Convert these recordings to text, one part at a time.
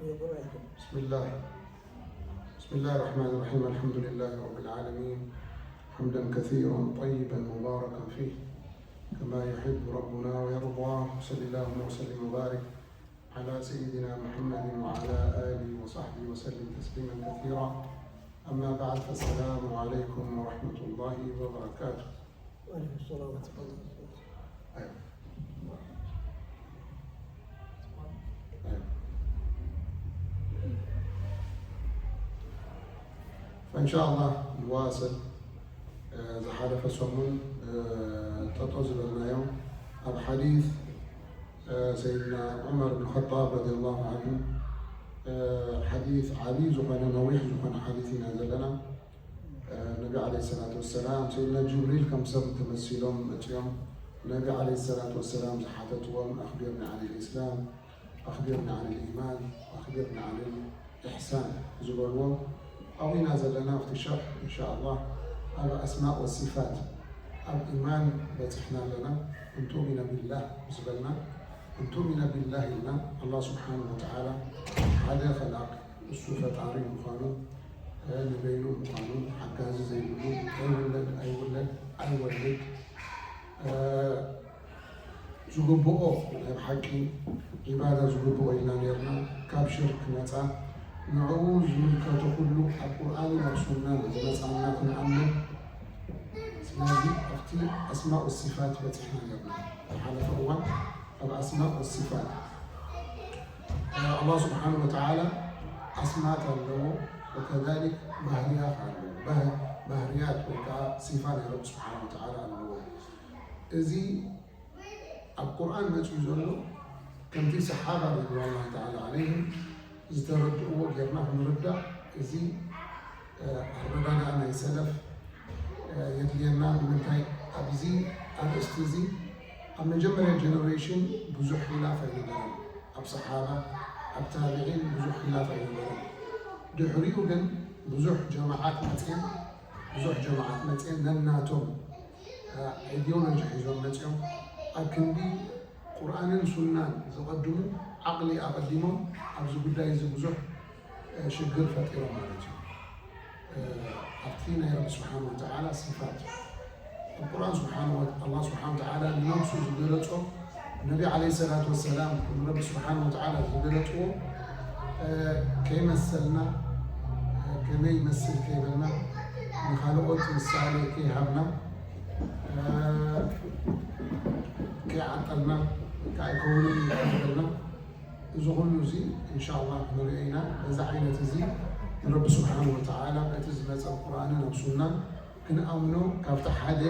بسم الله. بسم الله الرحمن الرحيم. الحمد لله رب العالمين. حمدا كثيرا طيبا مباركا فيه كما يحب ربنا ويرضى. صلى الله وسلم وبارك على سيدنا محمد وعلى آله وصحبه وسلم تسليما كثيرا. أما بعد، فالسلام عليكم ورحمة الله وبركاته. وعليكم السلام ورحمة الله وبركاته. أيوة. أيوة. فإن شاء الله نواصل. ዝሓለፈ ሰሙን ጠጠው ዝበልናዮም ኣብ ሓዲስ ሰይድና ዑመር ብን ኸጣብ ረዲየላሁ ዐንሁ፣ ሓዲስ ዓብዪ ዝኾነ ነዊሕ ዝኾነ ሓዲስ ኢና ዘለና። ነቢ ዓለይሂ ሰላቱ ወሰላም ሰይድና ጅብሪል ከም ሰብ ተመሲሎም መፅዮም። ነቢ ዓለይሂ ሰላቱ ወሰላም ዝሓተትዎም ኣኽቢርኒ ዓን ልእስላም፣ ኣኽቢርኒ ዓን ልኢማን፣ ኣኽቢርኒ ዓን ልኢሕሳን ዝበልዎም ኣብኡ ኢና ዘለና። ኣብቲ ሸርሕ እንሻ ኣላህ ኣብ ኣስማእ ወሲፋት ኣብ ኢማን በፂሕና ኣለና። እንቱሚነ ቢላህ ምስ በልና፣ እንቱሚነ ቢላህ ኢልና ኣላህ ስብሓንሁ ወተዓላ ሓደ ኸላቅ እሱ ፈጣሪ ምዃኑ፣ ንበይኑ ምዃኑ፣ ሓጋዚ ዘይብሉ፣ ኣይውለድ ኣይውለድ ኣይወልድ፣ ዝግብኦ ናይ ብሓቂ ዒባዳ ዝግብኦ ኢልና ነርና። ካብ ሽርክ ነፃ፣ ንዕኡ ዝምልከቶ ኩሉ ኣብ ቁርኣንን ኣብ ሱናን ዝመፃና ክንኣምን። ስለዚ ኣብቲ ኣስማእ ወሲፋት በፂሕና ነርና። ዝሓለፈ እዋን ኣብ ኣስማእ ወሲፋት ኣላህ ስብሓንሁ ወተዓላ ኣስማት ኣለዎ፣ ወከዛሊክ ባህርያት ኣለዎ። ባህርያት ወይ ከዓ ሲፋ ናይ ረቢ ስብሓንሁ ወተዓላ ኣለዎ። እዚ ኣብ ቁርኣን መፂኡ ዘሎ ከምቲ ሰሓባ ሪድዋኑላሂ ተዓላ ዓለይሂም ዝተረድእዎ ጌርና ክንርዳእ እዚ ኣረዳድኣ ናይ ሰለፍ የድልየና። ንምንታይ ኣብዚ ኣርእስቲ እዚ ኣብ መጀመርያ ጀነሬሽን ብዙሕ ኺላፍ ኣይነበረን፣ ኣብ ሰሓባ ኣብ ታብዒን ብዙሕ ኺላፍ ኣይነበረን። ድሕሪኡ ግን ብዙሕ ጀማዓት መፅየን፣ ብዙሕ ጀማዓት መፅየን ነናቶም ኣይዲዮሎጂ ሒዞም መፅዮም። ኣብ ክንዲ ቁርኣንን ሱናን ዘቐድሙ ዓቕሊ ኣቐዲሞም ኣብዚ ጉዳይ እዚ ብዙሕ ሽግር ፈጢሮም ማለት እዩ። ኣብቲ ናይ ረቢ ስብሓን ወተዓላ ሲፋት ኣብ ቁርኣን ስብሓን ኣላ ስብሓን ወተዓላ ንነብሱ ዝገለጾ ነቢ ዓለይሂ ሰላቱ ወሰላም ንረቢ ስብሓን ወተዓላ ዝገለጽዎ ከይመሰልና ከመይ ይመስል ከይበልና ንኻልኦት ምሳሌ ከይሃብና ከይዓጠልና ከይከውንን ከይበልና እዚ ኩሉ እዚ እንሻላ ክንሪኦ ኢና። በዚ ዓይነት እዚ ንረቢ ስብሓን ወተዓላ በቲ ዝመፀ ቁርኣንን ኣብ ሱናን ክንኣምኖ ካብቲ ሓደ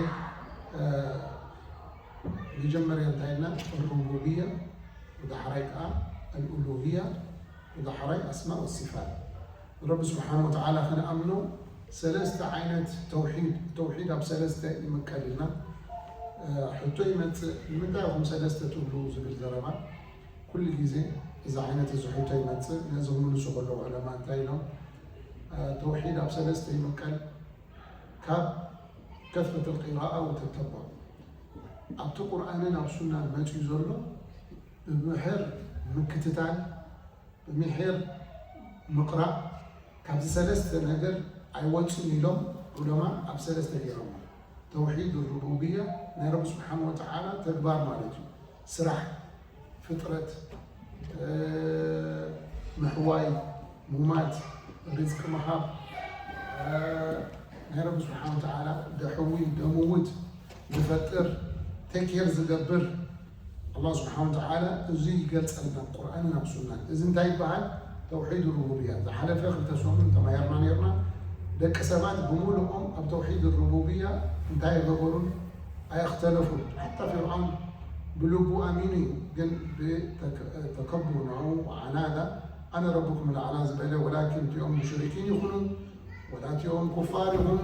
መጀመርያ እንታይ ኢልና ሩቡብያ፣ ብዳሕራይ ከዓ ኣልኡሉህያ፣ ብዳሕራይ ኣስማእ ወሲፋት። ንረቢ ስብሓን ወተዓላ ክንኣምኖ ሰለስተ ዓይነት ተውሒድ፣ ተውሒድ ኣብ ሰለስተ ይምቀል ኢልና ሕቶ ይመፅእ። ንምንታይ ኢኹም ሰለስተ ትብሉ ዝብል ዘረባ ኩሉ ግዜ እዚ ዓይነት እዚ ሕቶ ይመፅእ። ነዚ ክምልሱ ከለዉ ዑለማ እንታይ ኢሎም? ተውሒድ ኣብ ሰለስተ ይምቀል። ካብ ከትፈት ልቂራኣ ወተተባዕ ኣብቲ ቁርኣንን ኣብ ሱናን መፅዩ ዘሎ ብምሕር ምክትታል ብምሕር ምቕራእ ካብዚ ሰለስተ ነገር ኣይወፅን ኢሎም ዑለማ ኣብ ሰለስተ ገይሮም። ተውሒድ ሩቡብያ ናይ ረቢ ስብሓን ወተዓላ ተግባር ማለት እዩ። ስራሕ፣ ፍጥረት፣ ምሕዋይ፣ ሙማት፣ ሪዝቂ ምሃብ ናይ ረቢ ስብሓን ወተዓላ ደሕዊ ደምውት ዝፈጥር ቴኬር ዝገብር ኣላህ ስብሓን ወተዓላ እዚ ይገልፀልና ቁርኣንን ኣብ ሱናን። እዚ እንታይ ይበሃል? ተውሒድ ሩቡብያ። ዝሓለፈ ክልተ ሰሙን ተማሂርና ነርና። ደቂ ሰባት ብምሉኦም ኣብ ተውሒድ ሩቡብያ እንታይ የገበሩን ኣየኽተለፉን። ሓታ ፊርዓውን ብልቡ ኣሚኑ እዩ፣ ግን ብተከቡር ንዑ ዓናዳ ኣነ ረብኩም ልኣዕላ ዝበለ ወላኪን እቲኦም ሙሽሪኪን ይኹኑ ወላ እቲኦም ኩፋር ይኹኑ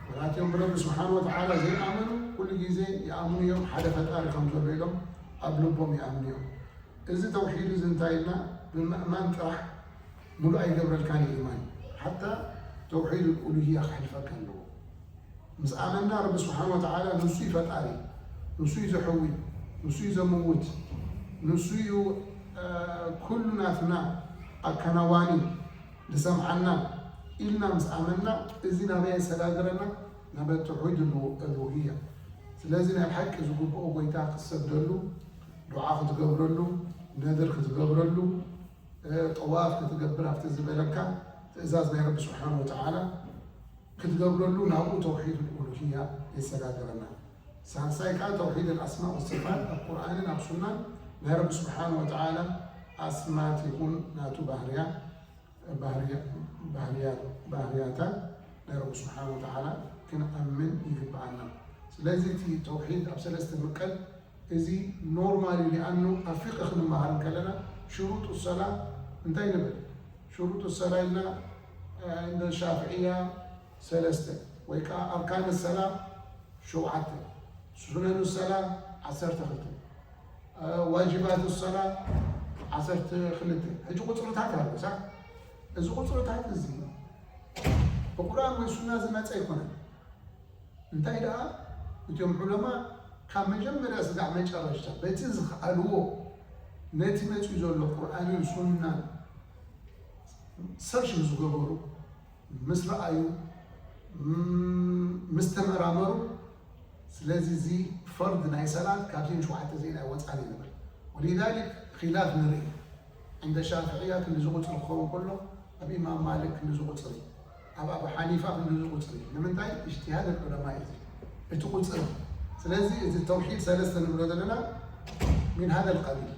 ወላ እቲኦም ብረቢ ስብሓን ወተዓላ ዘይኣመኑ ኩሉ ግዜ ይኣምኑ እዮም ሓደ ፈጣሪ ከም ዘሎ ኢሎም ኣብ ልቦም ይኣምኑ እዮም። እዚ ተውሒድ እዚ እንታይ ኢልና ብምእማን ጥራሕ ሙሉእ ኣይገብረልካን እዩ ኢማን። ሓታ ተውሒድ ኡሉህያ ክሕልፈካ ኣለዎ። ምስ ኣመና ረቢ ስብሓን ወተዓላ ንሱ እዩ ፈጣሪ፣ ንሱ እዩ ዘሕዊ፣ ንሱ እዩ ዘምውት፣ ንሱ እዩ ኩሉ ናትና ኣከናዋኒ ዝሰምዓና ኢልና ምስ ኣመንና፣ እዚ ናበይ የሰጋግረና? ናብ ተውሒድ ኡሉሂያ። ስለዚ ናይ ብሓቂ ዝግብኦ ጎይታ ክትሰግደሉ፣ ዱዓ ክትገብረሉ፣ ነድር ክትገብረሉ፣ እ፣ ጠዋፍ ክትገብር ኣብቲ ዝበለካ ትእዛዝ ናይ ረቢ ስብሓን ወተዓላ ክትገብረሉ ናብኡ ተውሒድ ኡሉሂያ የሰጋግረና። ሳልሳይ ከዓ ተውሒድ ኣስማ ወሲፋት ኣብ ቁርኣንን ኣብ ሱናን ናይ ረቢ ስብሓን ወተዓላ ኣስማት ይኹን ናቱ ባህርያ፣ ባህርያ-፣ ባህርያ-፣ ባህርያታት ናይ ረቢ ስብሓን ወተዓላ ክንኣምን ይግብኣና። ስለዚ እቲ ተውሒድ ኣብ ሰለስተ ምቀል እዚ ኖርማል እዩ። ሊኣኑ ኣብ ፊቅህ ክንመሃር እንከለና ሽሩጡ ሰላ እንታይ ንብል? ሽሩጡ ሰላ ኢልና፣ እ፣ እንደ ሻፍዕያ ሰለስተ ወይ ከዓ ኣርካን ሰላ ሸውዓተ፣ ሱነኑ ሰላ ዓሰርተ ክልተ፣ እ፣ ዋጅባቱ ሰላ ዓሰርተ ክልተ። ሕጂ ቁፅርታት ኣሎ፣ ሳዕ? እዚ ቁፅርታት እዚ ብቁርኣን ወይ ሱና ዝመፀ ኣይኮነን። እንታይ ደኣ፣ እቶም ዑለማ ካብ መጀመርያ ስጋዕ መጨረሽታ በቲ ዝኸኣልዎ ነቲ መፂኡ ዘሎ ቁርኣንን ሱናን ሰርች ምስ ገበሩ፣ ምስ ረኣዩ፣ ም-፣ ምስ ተመራመሩ፣ ስለዚ እዚ ፈርድ ናይ ሰላት ካብዚን ሸውዓተ እዚን ኣይወፃን እዩ ንብል። ወሊዛሊክ ኺላፍ ንርኢ። እንደ ሻፍዕያ ክንዲ ዝቁፅሪ ክኸውን ከሎ፣ ኣብ ኢማም ማሊክ ክንዲ ዝቁፅሪ፣ ኣብ ኣቡ ሓኒፋ ክንዲ ዝቁፅሪ። ንምንታይ? እጅትሃድ ዑለማ እዩ እቲ ቁፅሪ። ስለዚ እዚ ተውሒድ ሰለስተ ንብሎ ዘለና ሚን ሃደ ልቀቢል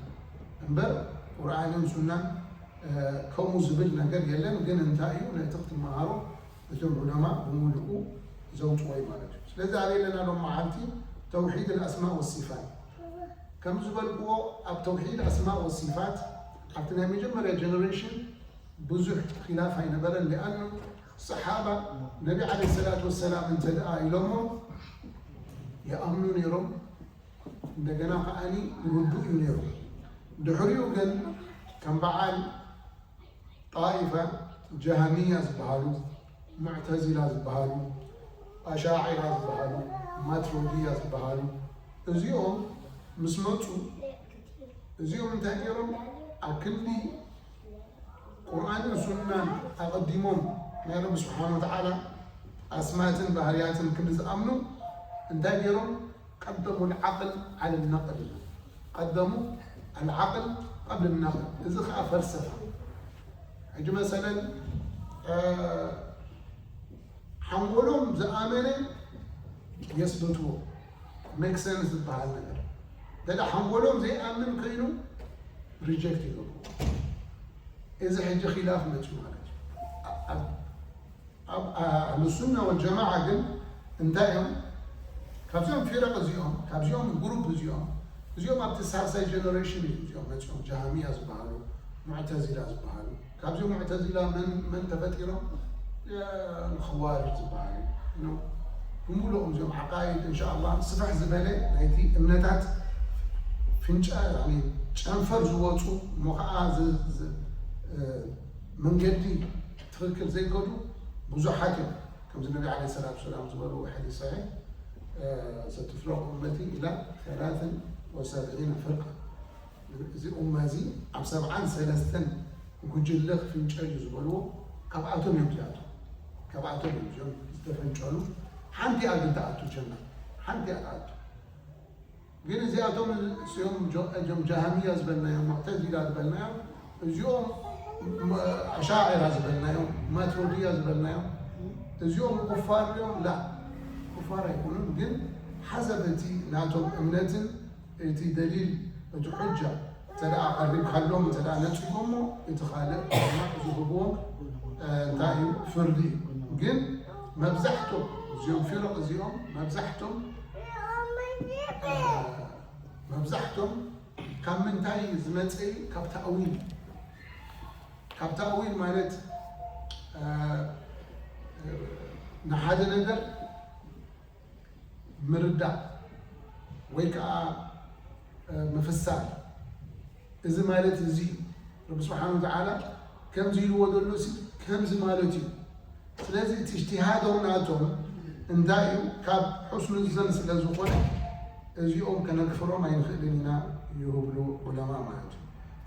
እምበር ቁርኣንን ሱናን፣ እ፣ ከምኡ ዝብል ነገር የለን። ግን እንታይ እዩ ነቲ ክትመሃሮ እቶም ዑለማ ብምሉኡ ዘውፅዎ እዩ ማለት እዩ። ስለዚ ኣበይ ኣለና ሎም መዓልቲ? ተውሒድ ኣስማ ወሲፋት። ከም ዝበልክዎ ኣብ ተውሒድ ኣስማ ወሲፋት ኣብቲ ናይ መጀመርያ ጀነሬሽን ብዙሕ ኺላፍ ኣይነበረን። ሊኣኑ ሰሓባ ነቢ ዓለይሂ ሰላቱ ወሰላም እንተ ደኣ ኢሎሞ ይኣምኑ ነይሮም። እንደገና ከዓኒ ይርድኡ እዩ ነይሩ። ድሕሪኡ ግን ከም በዓል ጣኢፋ ጀሃሚያ ዝበሃሉ፣ ሙዕተዚላ ዝበሃሉ፣ ኣሻዒራ ዝበሃሉ፣ ማትሮዲያ ዝበሃሉ፣ እዚኦም ምስ መፁ፣ እዚኦም እንታይ ገይሮም? ኣብ ክንዲ ቁርኣንን ሱናን ኣቐዲሞም ናይ ረቢ ስብሓን ወተዓላ ኣስማትን ባህርያትን ክንዲ ዝኣምኑ እንታይ ገይሮም? ቀደሙ ልዓቅል ዓለ ነቅል። ቀደሙ ኣልዓቅል ቀብል ነቅል። እዚ ከዓ ፈልሰፋ። ሕጂ መሰለን፣ እ፣ ሓንጎሎም ዝኣመነ የስብትዎ። ሜክ ሰንስ ዝበሃል ነገር። ገለ ሓንጎሎም ዘይኣምን ኮይኑ ሪጀክት ይገብሩ። እዚ ሕጂ ኺላፍ መፅዩ ማለት እዩ። ኣብ፣ ኣብ ኣህሉ ሱና ወልጀማዓ ግን እንታይ እዮም? ካብዚኦም ፊረቅ እዚኦም፣ ካብዚኦም ግሩፕ እዚኦም፣ እዚኦም ኣብቲ ሳልሳይ ጀነሬሽን እዩ እዚኦም መፂኦም፣ ጃሃሚያ ዝበሃሉ፣ ሙዕተዚላ ዝበሃሉ። ካብዚኦም ሙዕተዚላ መን፣ መን ተፈጢሮም? የ-፣ ኸዋሪጅ ዝበሃሉ ነው። ብምሉኦም እዚኦም ዓቃይድ፣ እንሻ ኣላህ፣ ስፍሕ ዝበለ ናይቲ እምነታት ፍንጫ፣ ያኒ ጨንፈር ዝወፁ እሞ ኸዓ ዝ-፣ ዝ-፣ እ፣ መንገዲ ትኽክል ዘይከዱ ብዙሓት እዮም። ከምዚ ነቢ ዓለይሂ ሰላቱ ወሰላም ዝበልዎ ሓዲስ ሰሒሕ፣ እ፣ ستفترق أمتي إلى ثلاث وسبعين فرقة። እዚ ኡማ እዚ ኣብ ሰብዓን ሰለስተን ጉጅለ ክፍንጨል እዩ ዝበልዎ፣ ካብኣቶም እዮም እዚኣቶም። ካብኣቶም እዮም እዚኦም ዝተፈንጨሉ። ሓንቲ እያ ግን ትኣቱ ጀና፣ ሓንቲ እያ ትኣቱ። ግን እዚኣቶም እዚኦም ጆ-፣ እዞም ጃሃሚያ ዝበልናዮም፣ ሙዕተዚላ ዝበልናዮም፣ እዚኦም ም-፣ ኣሻዒራ ዝበልናዮም፣ ማትሮዲያ ዝበልናዮም፣ እዚኦም ኩፋር እዮም? ላ፣ ኩፋር ኣይኮኑን። ግን ሓሰብ እቲ ናቶም እምነትን እቲ ደሊል፣ እቲ ሑጃ እንተ ደኣ ቀሪብካሎም፣ እንተ ደኣ ነጺጎሞ፣ እቲ ካልእ ድማ ዝህብዎም፣ እ፣ እንታይ እዩ? ፍርዲ እዩ። ግን መብዛሕቶም እዚኦም ፊረቕ እዚኦም፣ መብዛሕቶም፣ እ፣ መብዛሕቶም ካብ ምንታይ ዝመጸ እዩ? ካብ ተእዊል። ካብ ተእዊል ማለት፣ እ፣ ንሓደ ነገር ምርዳእ ወይ ከዓ፣ እ፣ ምፍሳር። እዚ ማለት እዚ ረቢ ስብሓን ወተዓላ ከምዚ ኢልዎ ዘሎ ሲ ከምዚ ማለት እዩ። ስለዚ እቲ እጅትሃዶም ናቶም እንታይ እዩ? ካብ ሑስኑ ዘን ስለ ዝኾነ እዚኦም ከነክፍሮም ኣይንኽእልን ኢና ይብሉ ዑለማ ማለት እዩ።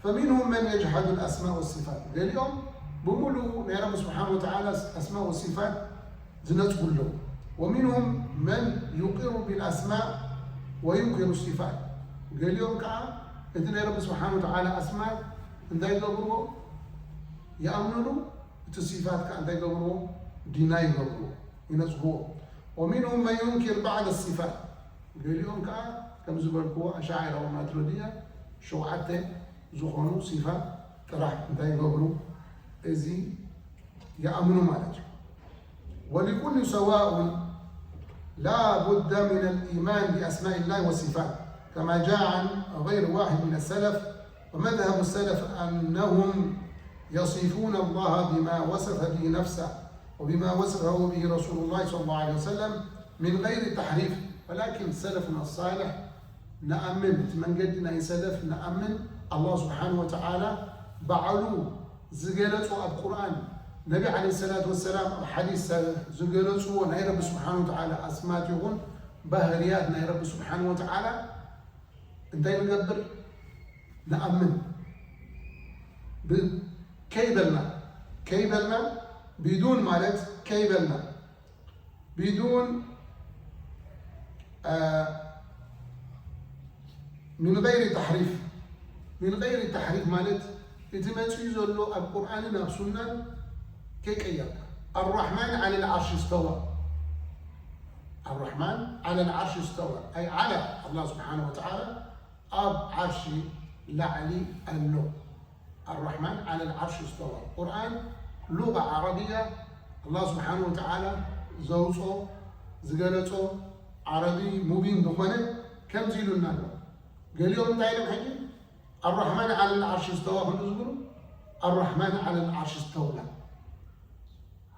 فمنهم من يجحد الأسماء والصفات ገሊኦም ብምሉኡ ናይ ረቢ ስብሓን ወተዓላ ኣስማእ ወሲፋት ዝነፅጉ ኣለዉ። ومنهم من يقر بالأسماء وينكر الصفات ገሊኦም ከዓ እቲ ናይ ረቢ ስብሓን ወተዓላ ኣስማት እንታይ ይገብርዎ? ይኣምኑሉ። እቲ ሲፋት ከዓ እንታይ ይገብርዎ? ዲና ይገብርዎ፣ ይነፅግዎ። ومنهم من ينكر بعض الصفات ገሊኦም ከዓ ከም ዝበልክዎ ኣሻዒራ ወማትሪድያ ሸውዓተ ዝኾኑ ሲፋት ጥራሕ እንታይ ይገብሩ? እዚ ይኣምኑ ማለት እዩ። ولكل سواء لا بد من الإيمان بأسماء الله وصفاته كما جاء عن غير واحد من السلف ومذهب السلف أنهم يصفون الله بما وصف به نفسه وبما وصفه به رسول الله صلى الله عليه وسلم من غير تحريف ولكن سلفنا الصالح نأمن من قدنا سلف نأمن الله سبحانه وتعالى بعلو ዝገለፁ ኣብ ቁርኣን ነቢ ዓለይሂ ሰላቱ ወሰላም ኣብ ሓዲስ ዝገለፅዎ ናይ ረቢ ስብሓን ወተዓላ ኣስማት ይኹን ባህርያት ናይ ረቢ ስብሓን ወተዓላ እንታይ ንገብር? ንኣምን። ከይበልና ከይበልና ቢዱን ማለት ከይበልና ቢዱን ምን غير تحريف ምን غير تحريف ማለት እቲ መፅኡ ዘሎ ኣብ ቁርኣንን ኣብ ሱናን ከይቀየርካ الرحمن على العرش استوى الرحمن على العرش استوى أي على الله سبحانه وتعالى ኣብ ዓርሺ ላዕሊ ኣሎ። الرحمن على العرش استوى ቁርኣን ሉغة ዓረብያ ኣላህ ስብሓን ወተዓላ ዘውፅኦ ዝገለፆ ዓረቢ ሙቢን ዝኾነ ከምዚ ኢሉና ኣሎ። ገሊኦም እንታይ ኢሎም ሕጂ الرحمن على العرش استوى ክሉ ዝብሉ الرحمن على العرش استولى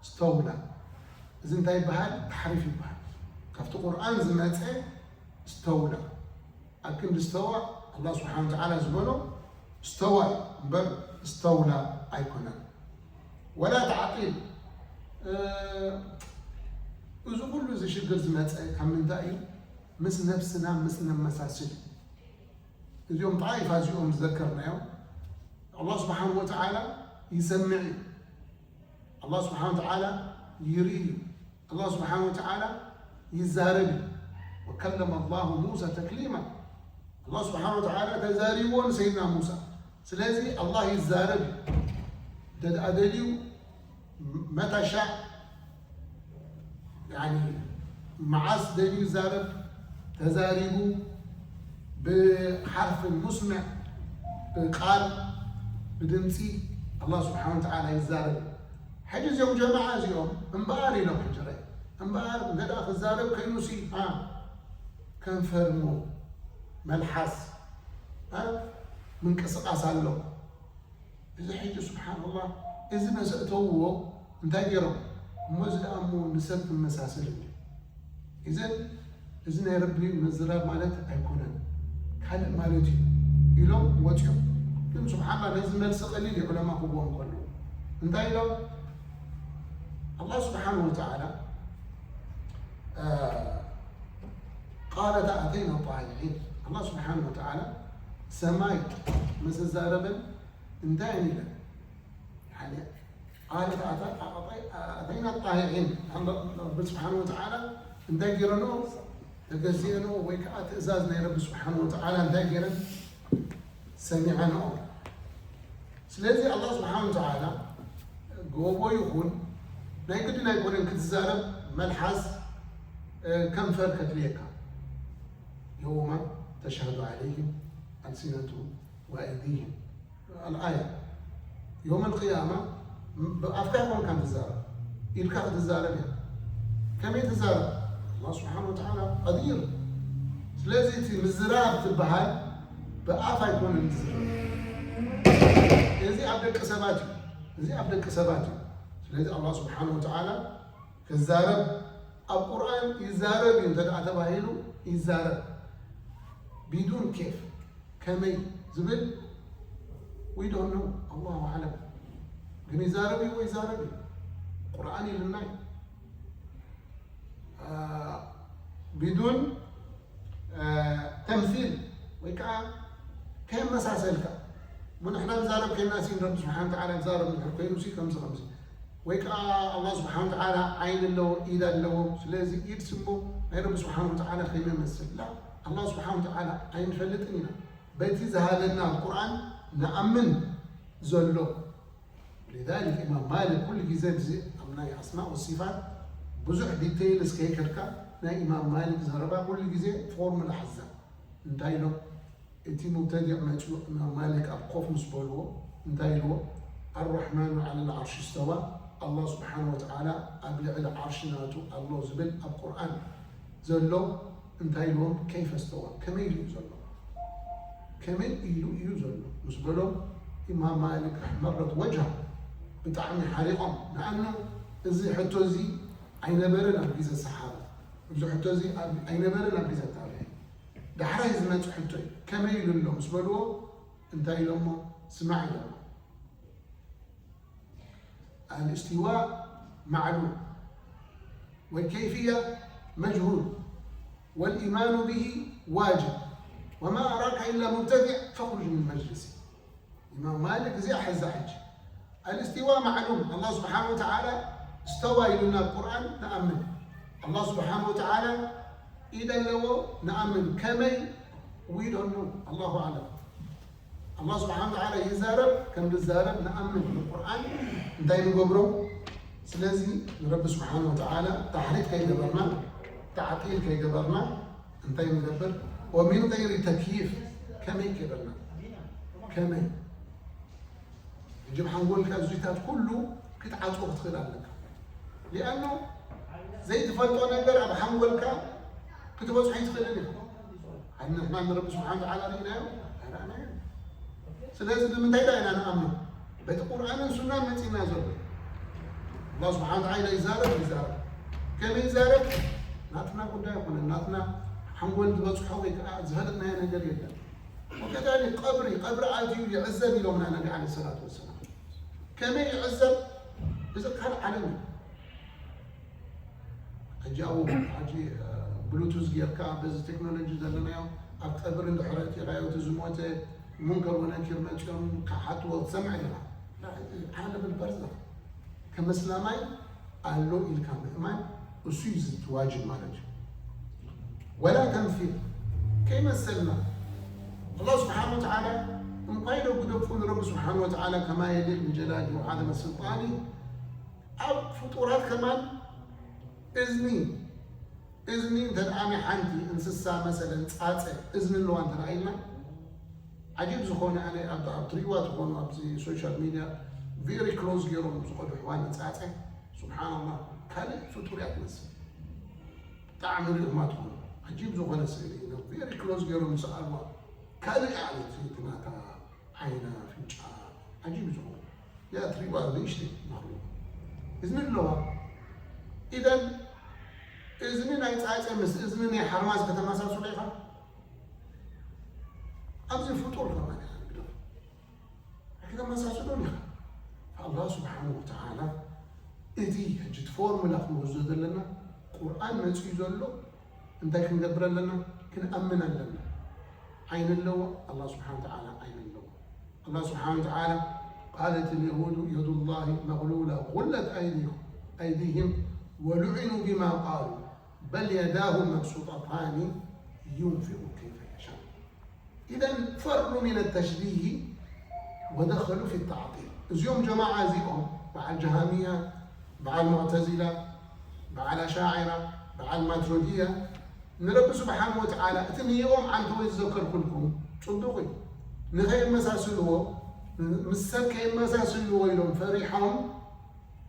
استولى እዚ እንታይ ይበሃል? ተሕሪፍ ይበሃል። ካብቲ ቁርኣን ዝመፀ استولى ኣብ ክንዲ استوى ኣላህ ስብሓን ወተዓላ ዝበሎ استوى እምበር استولى ኣይኮነን። ولا تعطيل እዚ ኩሉ እዚ ሽግር ዝመፀ ካብ ምንታይ እዩ? ምስ ነብስና ምስ ነመሳስል እዩ። እዚኦም ጣይፋ እዚኦም ዝዘከርናዮም ኣላህ ስብሓን ወተዓላ ይሰምዕ እዩ። ኣላህ ስብሓን ወተዓላ ይርኢ እዩ። ኣላህ ስብሓን ወተዓላ ይዛረብ እዩ። وكلم الله موسى تكليما ኣላህ ስብሓን ወተዓላ ተዛሪብዎ ንሰይድና ሙሳ። ስለዚ ኣላህ ይዛረብ እዩ። እንተ ደኣ ደልዩ መታ ሻእ ያኒ መዓስ ደልዩ ይዛረብ ተዛሪቡ ብሓርፊ ሙስምዕ ብቃል ብድምፂ ኣላህ ስብሓን ወተዓላ ይዛረብ። ሕጂ እዚኦም ጀማዓ እዚኦም እምበኣር ኢሎም ሕጂ ረ እምበኣር እንተ ደኣ ክዛረብ ከይኑሲ ከንፈርሞ መልሓስ ምንቅስቃስ ኣሎ። እዚ ሕጂ ስብሓንላህ እዚ መሰእተውዎ እንታይ ገይሮም እሞ እዚ ደኣ እሞ ንሰብ ክመሳሰል እንዲ እዘን እዚ ናይ ረቢ ምዝራብ ማለት ኣይኮነን ካልእ ማለት እዩ ኢሎም ወፂኦም። ግን ስብሓንላ ነዚ መልሲ ቀሊል እዩ ዑለማ ክቦም ከሉ እንታይ ኢሎም ኣላህ ስብሓን ወተዓላ ቃለት ኣተይና ጣኢዒን ኣላህ ስብሓን ወተዓላ ሰማይ ምስ ዛረበን እንታይ ኢለን ቃለት ኣተይና ጣኢዒን ረቢ ስብሓን ወተዓላ እንታይ ገይረንኦ ተገዚአንኦ ወይ ከዓ ትእዛዝ ናይ ረቢ ስብሓን ወተዓላ እንታይ ገይረን ሰሚዐንኦ። ስለዚ ኣላህ ስብሓን ወተዓላ ጎቦ ይኹን ናይ ግድን ኣይኮነን ክትዛረብ መልሓስ ከንፈር ከድልየካ يوم تشهد عليهم ألسنتهم وأيديهم الآية يوم القيامة ብኣፍካ ይኮንካ ትዛረብ ኢድካ ክትዛረብ እያ ከመይ ትዛረብ ኣላ ስብሓን ወተዓላ ቀዲር ስለዚ እቲ ምዝራብ ትበሃል ብኣፍ ኣይኮነን ዝዝረብ እዚ ኣብ ደቂ ሰባት እዩ እዚ ኣብ ደቂ ሰባት እዩ ስለዚ ኣላ ስብሓን ወተዓላ ክዛረብ ኣብ ቁርኣን ይዛረብ እዩ እንተ ተባሂሉ ይዛረብ ቢዱን ኬፍ ከመይ ዝብል we don't know ኣላሁ ኣዕለም ግን ይዛረብ እዩ ወይ ይዛረብ እዩ ቁርኣን ኢልና እዩ ቢዱን ተምሲል ወይ ከዓ ከየመሳሰልካ ንሕና ንዛረብ ከይና ሲ ንረቢ ስብሓን ተዓላ ንዛረብ ንድሕር ኮይኑ ሲ ከምዚ ከምዚ ወይ ከዓ ኣላ ስብሓን ተዓላ ዓይን ኣለዎ ኢድ ኣለዎ። ስለዚ ኢድ ስሞ ናይ ረቢ ስብሓን ተዓላ ከይመመስል ላ ኣላ ስብሓን ተዓላ ኣይንፈልጥን ኢና። በቲ ዝሃበና ኣብ ቁርኣን ንኣምን ዘሎ። لذلك ኢማም ማሊክ ኩሉ ግዜ እዚ ኣብ ናይ ኣስማእ ወሲፋት ብዙሕ ዲቴይል እስከይከድካ ናይ ኢማም ማሊክ ዘረባ ኩሉ ግዜ ፎርሙላ ሓዛ እንታይ ኢሎም እቲ ሙብተዲዕ መፅኡ ኢማም ማሊክ ኣብ ኮፍ ምስ በልዎ እንታይ ኢልዎ ኣራሕማኑ ዓለ ልዓርሽ እስተዋ ኣላህ ስብሓን ወተዓላ ኣብ ልዕሊ ዓርሽ ናቱ ኣሎ ዝብል ኣብ ቁርኣን ዘሎ እንታይ ኢልዎም ከይፈ እስተዋ ከመይ ኢሉ እዩ ዘሎ ከመይ ኢሉ እዩ ዘሎ ምስ በሎም ኢማም ማሊክ ኣሕመረት ወጅሃ ብጣዕሚ ሓሪቖም ንኣኑ እዚ ሕቶ እዚ ኣይነበረን ኣብ ግዜ ሰሓባ እዚ ሕቶ እዚ ኣይነበረን ኣብ ግዜ ታብዒ ዳሕራይ ዝመፅእ ሕቶ እዩ ከመይ ኢሉ ኣሎ ምስ በልዎ እንታይ ኢሎሞ ስማዕ ኢሎሞ الاستواء معلوم والكيفية مجهول والإيمان به واجب وما أراك إلا مبتدع فاخرج من مجلسي إمام مالك زي أحزة حج الاستواء معلوم الله سبحانه وتعالى استوى لنا القرآن نأمن الله سبحانه وتعالى إذا لو نأمن كمي ويدون الله أعلم ኣላህ ስብሓን ወተዓላ ይዛረብ ከም ዝዛረብ ንኣምን ንቁርኣን እንታይ ንገብሮ ስለዚ ንረቢ ስብሓን ወተዓላ ታሕሪፍ ከይገበርና ተዓጢል ከይገበርና እንታይ ንገብር ወሚን ገይሪ ተክይፍ ከመይ ከይበልና ከመይ ሕጂ ብሓንጎልካ እዙታት ኩሉ ክትዓፅዎ ክትኽእል ኣለካ ሊኣኖ ዘይትፈልጦ ነገር ኣብ ሓንጎልካ ክትበፅሖ ይትኽእልን ኢኻ ንሕና ንረቢ ስብሓን ተዓላ ርኢናዮ ኣይረኣናዮ ስለዚ ብምንታይ ዳ ኢና ንኣምኖ በቲ ቁርኣንን ሱናን መፂና ዘሎ ኣላ ስብሓን ተዓላ ይዛረብ ይዛረብ ከመይ ይዛረብ ናትና ጉዳይ ይኮነ ናትና ሓንጎል ዝበፅሖ ወይ ከዓ ዝፈለጥናዮ ነገር የለን ወከዛሊክ ቀብሪ ቀብሪ ኣትዩ ይዕዘብ ኢሎምና ነቢ ዓለ ሰላት ወሰላም ከመይ ይዕዘብ እዚ ካልእ ዓለም እዩ ሕጂ ኣብኡ ሕጂ ብሉቱዝ ጌርካ በዚ ቴክኖሎጂ ዘለናዮ ኣብ ቀብሪ እንድሕር ኣእቲኻዮ እቲ ዝሞተ ሙንከር ወነኪር መፂኦም ክሓትዎ ትሰምዕ ዲኻ ዓለም በርዛ ከም እስላማይ ኣሎ ኢልካ ምእማን እሱ እዩ ዝትዋጅብ ማለት እዩ ወላ ተምሲል ከይመሰልና ኣላህ ስብሓን ወተዓላ እንኳይ ዶ ግደፉ ንረቢ ስብሓን ወተዓላ ከማ የሊቅ ብጀላሊ ወዓዘመ ስልጣኒ ኣብ ፍጡራት ከማን እዝኒ እዝኒ እንተ ደኣ ናይ ሓንቲ እንስሳ መሰለን ፃፀ እዝኒ ኣለዋ እንተ ደኣ ኢልና ዓጂብ ዝኾነ ኣነ ኣብ ኣብ ትሪእዋ ትኾኑ ኣብዚ ሶሻል ሚድያ ቬሪ ክሎዝ ገይሮም ዝኸዱ ኣሕዋን ፃፀ ስብሓንላህ ካልእ ፍጡር እያ ትመስል ብጣዕሚ ሪእኹማ ትኾኑ ዓጂብ ዝኾነ ስእሊ ኢና ቬሪ ክሎዝ ገይሮም ዝሰኣልዋ ካልእ እያ ዓለት እቲ ናታ ዓይና ኣፍንጫ ዓጂብ ዝኾነ እዚኣ ትሪእዋ ንእሽተይ መኽሉቕ እዝኒ ኣለዋ ኢዘን እዝኒ ናይ ፃፀ ምስ እዝኒ ናይ ሓርማዝ ከተመሳስሎ ኢኻ ኣብዚ ፍጡር ከማን ኢኻ ንግደፎ ኣይክተመሳስሎን ኢኻ ኣላህ ስብሓን ወተዓላ እቲ ሕጂ እቲ ፎርሙላ ክንወስዶ ዘለና ቁርኣን መፅኡ ዘሎ እንታይ ክንገብር ኣለና ክንኣምን ኣለና ዓይኒ ኣለዎ ኣላህ ስብሓን ወተዓላ ዓይኒ ኣለዎ ኣላህ ስብሓን ወተዓላ قالت اليهود يد الله مغلولة غلت أيديهم أيديهم ولعنوا بما قالوا بل يداه مبسوطتان ينفق كيف يشاء إذا فروا من التشبيه ودخلوا في التعطيل እዚኦም ጀማዓ እዚኦም በዓል ጀሃሚያ በዓል ሙዕተዚላ በዓል ኣሻዒራ በዓል ማትሮድያ ንረቢ ስብሓን ወተዓላ እቲ ንይኦም ዓንተወይ ዝዘከርኩልኩም ፅቡቕ እዩ ንኸየመሳስልዎ ምስ ሰብ ከየመሳስልዎ ኢሎም ፈሪሖም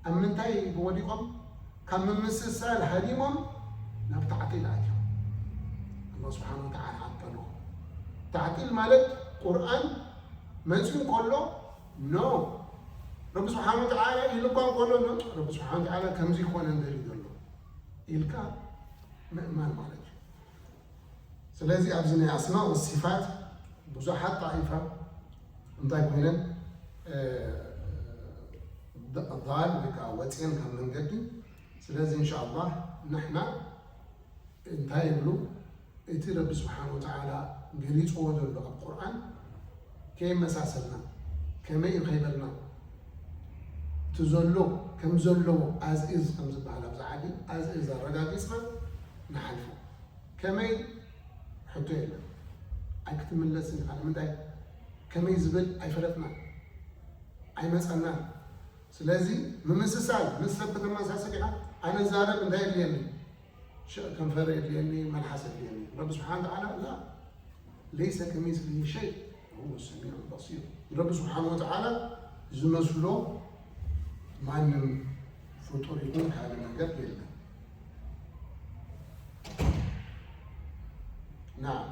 ኣብ ምንታይ ወዲቖም ካብ ምምስሳል ሃዲሞም ናብ ታዕጢል ኣትዮም ኣላ ስብሓን ወተዓላ ዓጠልዎ ታዕጢል ማለት ቁርኣን መፅኡ ከሎ ኖ ረቢ ስብሓን ወተዓላ ኢሉ እኳ እንከሎ ኖ ረቢ ስብሓን ወተዓላ ከምዚ ይኮነ እንደልዩ ዘሎ ኢልካ ምእማን ማለት እዩ ስለዚ ኣብዚ ናይ ኣስማእ ወሲፋት ብዙሓት ጣኢፋ እንታይ ኮይነን ضال ወይ ከዓ ወፅየን ካብ መንገዲ ስለዚ እንሻ ኣላህ ንሕና እንታይ ይብሉ እቲ ረቢ ስብሓን ወተዓላ ገሊፅዎ ዘሎ ኣብ ቁርኣን ከየመሳሰልና ከመይ እዩ ከይበልና፣ እቲ ዘሎ ከም ዘለዎ፣ as is ከም ዝበሃል ኣብዚ ዓዲ፣ as is ኣረጋጊጽና ንሓልፎ። ከመይ ሕቶ የለን። ኣይክትምለስን ኢኻ። ንምንታይ? ከመይ ዝብል ኣይፈለጥናን፣ ኣይመጸናን። ስለዚ ምምስሳል፣ ምስ ሰብ ከተመሳስል ኢኻ። ኣነ ዛረብ እንታይ የድልየኒ? ሸ-፣ ከንፈር የድልየኒ፣ መልሓስ የድልየኒ። ረቢ ስብሓን ተዓላ ላ፣ ለይሰ ከሚስሊሂ ሸይ ወሁወ ሰሚዑ በሲር። ረቢ ስብሓን ወተዓላ ዝመስሎ ማንም ፍጡር ይኹን ካልእ ነገር የለን። ናም።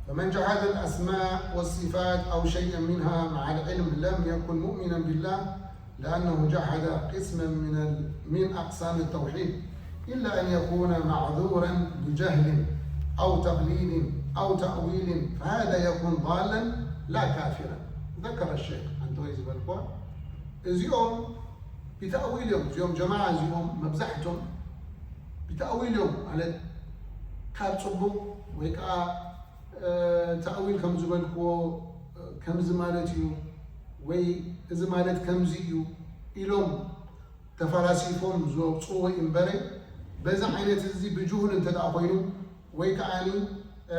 فمن جحد الأسماء والصفات أو شيئا منها مع العلم لم يكن مؤمنا بالله، لأنه جحد قسما من ال-، من أقسام التوحيد، إلا أن يكون معذورا بجهل أو تقليد أو تأويل، فهذا يكون ضالا لا كافرا. ذكر الشيخ أنتوي زبالكوا. እዚኦም ብተእዊል እዮም፣ እዚኦም ጀማዓ እዚኦም መብዛሕቶም ብተእዊል እዮም፣ ማለት ካብ ጽቡቕ ወይ ከዓ፣ እ፣ ተእዊል ከም ዝበልክዎ፣ እ፣ ከምዚ ማለት እዩ ወይ እዚ ማለት ከምዚ እዩ ኢሎም ተፈላሲፎም ዘውፅዎ እምበረ፣ በዚ ዓይነት እዚ ብጅሁል እንተ ደኣ ኮይኑ ወይ ከዓኒ፣ እ፣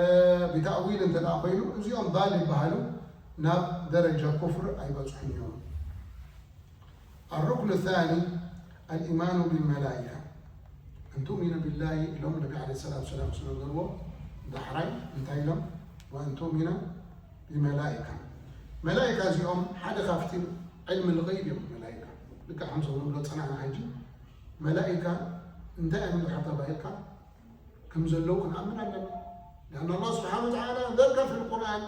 ብተእዊል እንተ ደኣ ኮይኑ እዚኦም ዳል ይበሃሉ፣ ናብ ደረጃ ኩፍር ኣይበፅሑን እዮም። الركن الثاني الإيمان بالملائكة. أن تؤمن بالله ኢሎም ነቢ ዓለይሂ ሰላቱ ወሰላም ዝነገርዎ ዳሕራይ እንታይ ኢሎም? وأن تؤمن بملائكة. መላኢካ እዚኦም ሓደ ካብቲ ዕልሚ ልገይብ እዮም። መላኢካ ልክዕ ከምዚ ንብሎ ጸናሕና ሕጂ መላኢካ እንታይ እዮም ድሕር ተባሂልካ ከም ዘለዉ ክንኣምን ኣለና። لأن الله سبحانه وتعالى ذكر في القرآن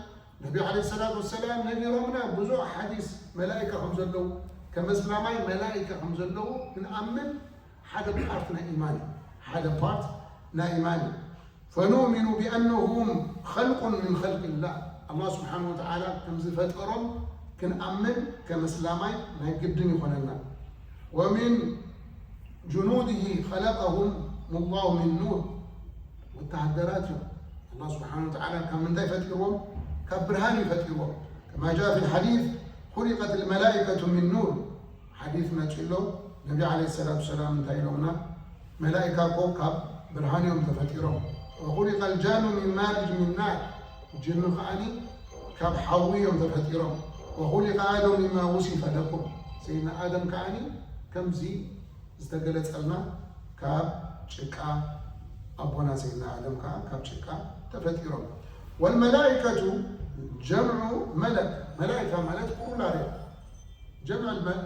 ነቢ ዓለይሂ ሰላቱ ወሰላም ነጊሮምና ብዙሕ ሓዲስ መላኢካ ከም ዘለዉ፣ ከም እስላማይ መላኢካ ከም ዘለዉ ክንኣምን ሓደ ፓርት ናይ ኢማን እዩ። ሓደ ፓርት ናይ ኢማን እዩ። فنؤمن بأنهم خلق من خلق الله. ኣላህ ስብሓን ወተዓላ ከም ዝፈጠሮም ክንኣምን ከም እስላማይ ናይ ግድን ይኾነና። ومن جنوده خلقهم الله من نور. ወተሃደራት እዮም። ኣላህ ስብሓን ወተዓላ ካብ ምንታይ ፈጢርዎም? ካብ ብርሃን እዩ ፈጢርዎም። كما جاء في الحديث خلقت الملائكة من نور. ሓዲስ መጺኡ ኣሎ። ነቢ ዓለይሂ ሰላቱ ወሰላም እንታይ ኢሎምና? መላኢካ እኮ ካብ ብርሃን እዮም ተፈጢሮም። وخلق الجان من مارج من نار. ጅን ከዓኒ ካብ ሓዊ እዮም ተፈጢሮም። وخلق آدم مما وصف لكم. ሰይድና ኣደም ከዓኒ ከምዚ ዝተገለጸልና ካብ ጭቃ፣ ኣቦና ሰይድና ኣደም ከኣ ካብ ጭቃ ተፈጢሮም። والملائكة جمع ملك. መላኢካ ማለት ፕሉራል እዩ። جمع الم-،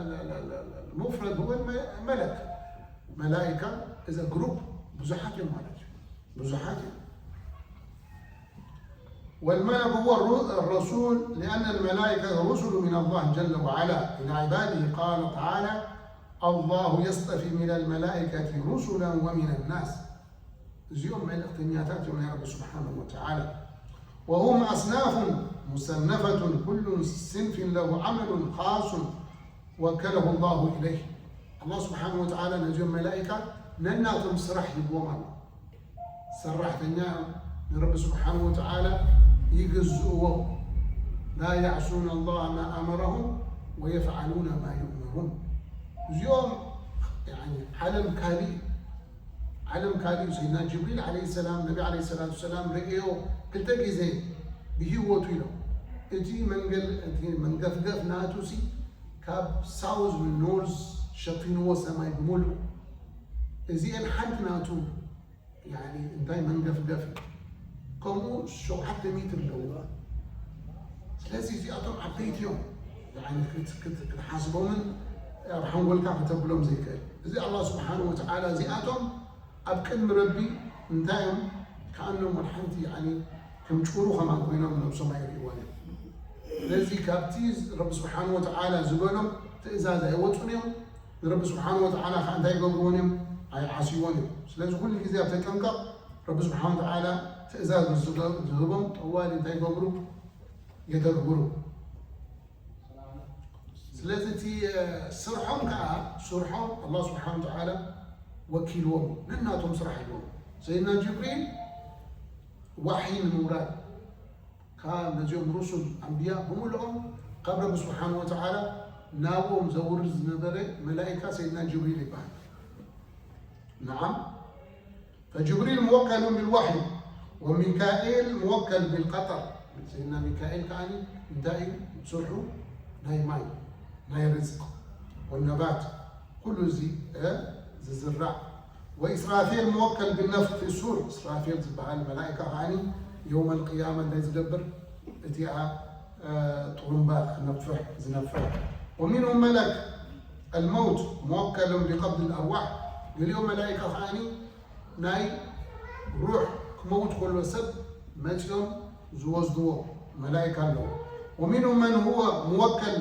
المفرد هو الم-، ملك. መላኢካ is a group፣ ብዙሓት እዮም ማለት እዩ። ብዙሓት እዮም። والملك هو الر-، الرسول، لأن الملائكة رسل من الله جل وعلا إلى عباده. قال تعالى: الله يصطفي من الملائكة رسلا ومن الناس. እዚኦም መልእኽተኛታት እዮም ናይ ረቢ ስብሓንሁ ወተዓላ። وهم أصناف مصنفة، كل صنف له عمل خاص وكله الله إليه. ኣላህ ስብሓንሁ ወተዓላ ነዚኦም መላኢካ ነናቶም ስራሕ ሂብዎም ኣሎ። ሰራሕተኛ እዮም፣ ንረቢ ስብሓንሁ ወተዓላ ይግዝእዎ። لا يعصون الله ما أمرهم ويفعلون ما يؤمرون። እዚኦም ያኒ ዓለም ካሊእ፣ ዓለም ካሊእ እዩ። ሰይድና ጅብሪል ዓለይሂ ሰላም ነቢ ዓለይሂ ሰላቱ ወሰላም ርእዮ ክልተ ግዜ ብህይወቱ ኢሎም። እቲ መንገል-፣ እቲ መንገፍገፍ ናቱ ሲ ካብ ሳውዝ ንኖርዝ ሸፊንዎ ሰማይ ብምሉእ። እዚኤን ሓንቲ ናቱ ያኒ እንታይ መንገፍገፍ እዩ። ከምኡ ሸውዓተ ሚእቲ ኣለዎ። ስለዚ እዚኣቶም ዓበይቲ እዮም። ያኒ ክት-፣ ክት-፣ ክትሓስቦምን ኣብ ሓንጎልካ ከተብሎም ዘይክእል። እዚ ኣላህ ስብሓንሁ ወተዓላ እዚኣቶም ኣብ ቅድሚ ረቢ እንታይ እዮም? ከኣኖም ወላ ሓንቲ ያኒ ከም ጭሩ ከማን ኮይኖም ነብሶም ኣይርእይዎን እዮም። ስለዚ ካብቲ ረቢ ስብሓንሁ ወተዓላ ዝበሎም ትእዛዝ ኣይወፁን እዮም። ንረቢ ስብሓንሁ ወተዓላ ከዓ እንታይ ይገብርዎን እዮም? ኣይዓስይዎን እዮም። ስለዚ ኩሉ ግዜ ኣብ ተጠንቀቕ፣ ረቢ ስብሓንሁ ወተዓላ ትእዛዝ ምስ ዝገ-፣ ዝህቦም ጠዋሊ እንታይ ይገብሩ? የተግብሩ። ስለዚ እቲ፣ እ፣ ስርሖም ከዓ፣ ስርሖም ኣላህ ስብሓንሁ ወተዓላ ወኪልዎም፣ ነናቶም ስራሕ ኣለዎም። ሰይድና ጅብሪል ዋሕይ ንምውራድ፣ ካብ ነዚኦም ሩሱል ኣንብያ ብምልኦም ካብ ረቢ ስብሓን ወተዓላ ናብኦም ዘውርድ ዝነበረ መላኢካ ሰይድና ጅብሪል ይበሃል። ነዓም። فجبريل موكل بالوحي وميكائيل موكل بالقطر. ሰይድና ሚካኤል ከዓኒ እንታይ እዩ ስርሑ? ናይ ማይ፣ ናይ ርዝቅ ወነባት ኩሉ እዚ ዝዝራእ። وإسرافيل موكل بالنفخ في الصور. እስራፌል ዝበሃል መላኢካ ከዓኒ የውመል ቅያማ እንታይ ዝገብር? እቲኣ ጥሩምባ ክነፍሕ ዝነፍሕ። ومنهم ملك الموت موكل بقبض الأرواح. ገሊኦም መላኢካ ከዓኒ ናይ ሩሕ ክመውት ከሎ ሰብ መፂኦም ዝወስድዎ መላኢካ ኣለዉ። ومنهم من هو موكل